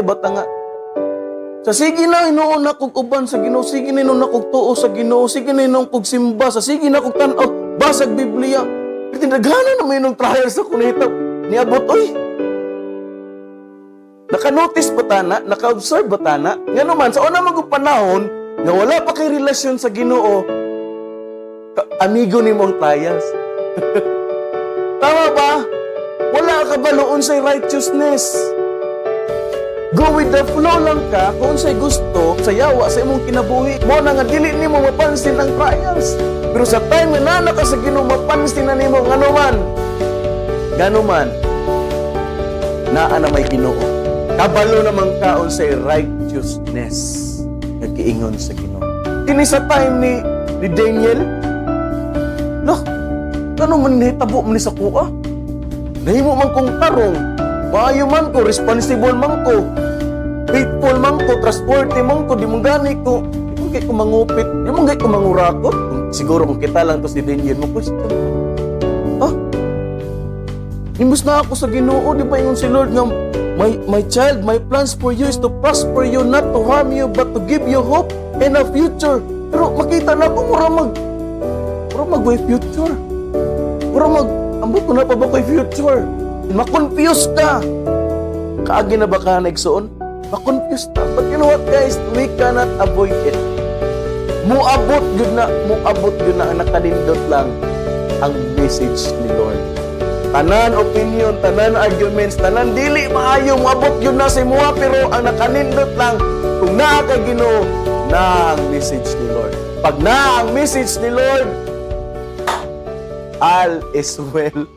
Pantay ba ta nga? Sa sige na hinuon na kog uban sa Ginoo, sige na hinuon na kog tuo sa Ginoo, sige na hinuon kog simba, sa sige na kog tan-aw, basag Biblia. Pero tinagana na may nung trials sa kunita. Niabot, oy. Naka-notice ba ta na? Naka-observe ba ta na? Nga naman, sa una mag panahon, nga wala pa kay relasyon sa Ginoo, amigo nimo ang trials. Tama ba? Wala ka kabalo unsay righteousness. Go with the flow lang ka kung unsay gusto sa yawa sa imong kinabuhi. Mo na nga dili nimo mapansin ang trials. Pero sa time nga naa ka sa Ginoo, mapansin na nimo ngano man. Ngano man naa na may Ginoo. Kabalo naman ka unsay righteousness nga giingon sa Ginoo. Kini sa time ni Daniel, no, ano man nahitabo man ni sa kuha? Nahimo man kong tarong, maayo man ko, responsible man ko, faithful man ko, trustworthy man ko, di mo gani ko, di mo gani ko mangupit, di mo gani ko mangurakot. Siguro kung kita lang to si Daniel, mo question. Ah? Imbes na ako sa Ginoo, di ba ingon si Lord nga, My child, my plans for you is to prosper you, not to harm you, but to give you hope and a future." Pero makita na ako, mura mag way future. Mura mag, ambot ko na pa ba ko'y future? Ma-confuse ka. Kaagi na ba ka na, igsoon? Ma-confuse ka. But you know what, guys? We cannot avoid it. Muabot yun na, muabot yun na, ang nakanindot lang ang message ni Lord. Tanan opinion, tanan arguments, tanan dili maayo, muabot yun na sa imuha, pero ang nakanindot lang, kung naa kay Ginoo, na ang message ni Lord. Pag naa ang message ni Lord, all is well.